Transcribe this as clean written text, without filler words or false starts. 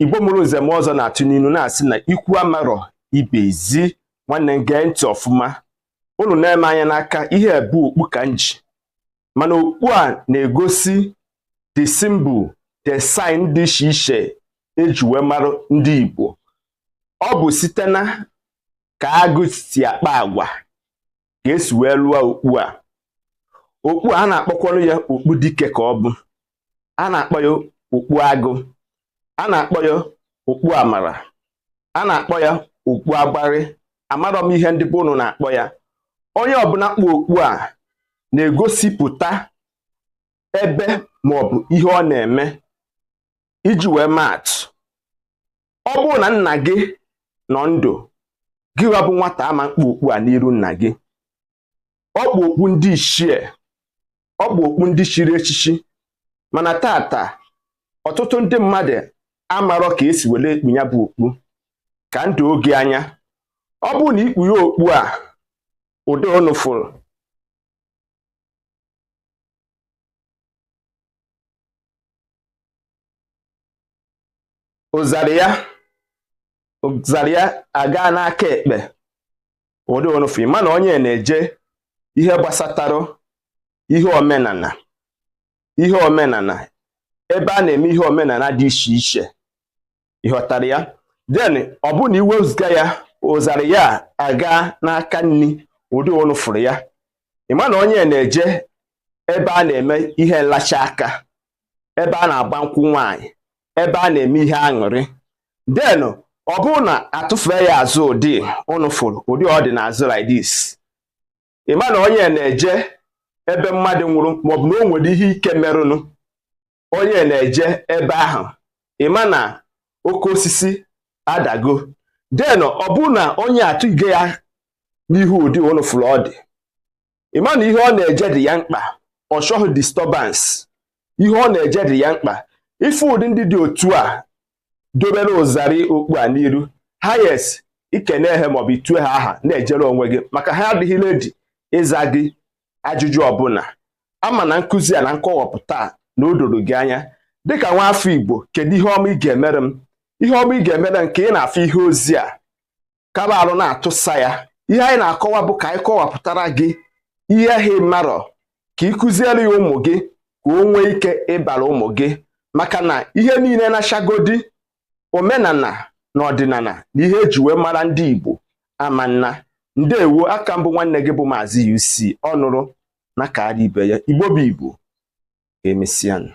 Igbo mụrụ nze mụọ ọzọ na-atụ n'ilu na-asị na ikwu amarọ ibe ezi. Nwanne m, gee ntị ọfụma. Unu na-eme anya n'aka ihe bụ okpu ka m ji, mana okpu a na-egosi the symbol, the sign dị iche iche eji wee mara ndị Igbo. Ọ bụ site na ka agụ si akpa agwa ka esi wee lụọ okpu a. Okpu a na-akpọkwanụ ya okpu dike, ka ọ bụ a na-akpọ ya okpu agụ, a na-akpọ ya okpu amara, a na-akpọ ya okpu agbarị. Amarọ m ihe ndị be unu na-akpọ ya. Onye ọbụla kpụ okpu a na-egosipụta ebe maọbụ ihe ọ na-eme. Iji wee maa atụ, ọ bụrụ na nna gị nọ ndụ, gị bụ nwata ama mkpu okpu a n'iru nna gị. Ọ bụ okpu ndị ichie, ọ bụ okpu ndị chiri echichi. Mana tata, ọtụtụ ndị mmadụ amarọ ka esi were ekpu ya bụ okpu. Ka ndụ oge anya, ọ bụrụ na ikpughe okpu a, ụdị unu fụrụ ụzarị ya, ụzarị ya aga n'aka ekpe, ụdị unu fụrụ, mana onye na-eje ihe gbasatara ihe omenala, ihe omenala, ebe a na-eme ihe omenala dị iche iche, ịghọtara ya? Then ọ bụ na iwezụga ya, ụzarị ya aga n'aka nri, ụdị unu fụrụ ya, ịma na onye na-eje ebe a na-eme ihe nlacha aka, ebe a na-agba nkwụ nwaanyị, ebe a na-eme ihe aṅụrị. Then ọ bụrụ na atụfee ya azụ, ụdị unu fụrụ, ụdị ọ dị n'azụ like this, ịma na onye na-eje ebe mmadụ nwụrụ maọbụ na o nwere ihe ike merụnụ, onye na-eje ebe ahụ, ịma na oke osisi adago. Then ọ bụrụ na onye atụghị ya n'ihu, ụdị unu fụrụ ọ dị, ịma na ihe ọ na-eje dị ya mkpa, ọ chọghị disturbance, ihe ọ na-eje dị ya mkpa. Ife ụdị ndị dị otu a dobere ụzarị okpu a n'iru ha, yes, ikene ha maọbụ itue ha aha, na-ejere onwe gị, maka ha adịghị ready ịza gị ajụjụ ọbụla. Ama na nkụzi a na nkọwapụta na o doro gị anya dịka nwa afọ Igbo. Kedu ihe ọma ị ga-emere m? Ihe ọma ị ga-emere m ka ị na-afụ ihe ozi a kaba arụ na-atụsa ya. Ihe anyị na-akọwa bụ ka anyị kọwapụtara gị ihe ha marọ, ka ị kụziere ya ụmụ gị, ka o nwee ike ịbara ụmụ gị, maka na ihe niile na-achagodi omenala na ọdịnala na ihe eji wee mara ndị Igbo ama nna. Ndewo. Aka mbụ, nwanne gị bụ Maazị UC. Ọ nụrụ na karịa ibe ya. Igbo bụ Igbo. Ka emesịanụ.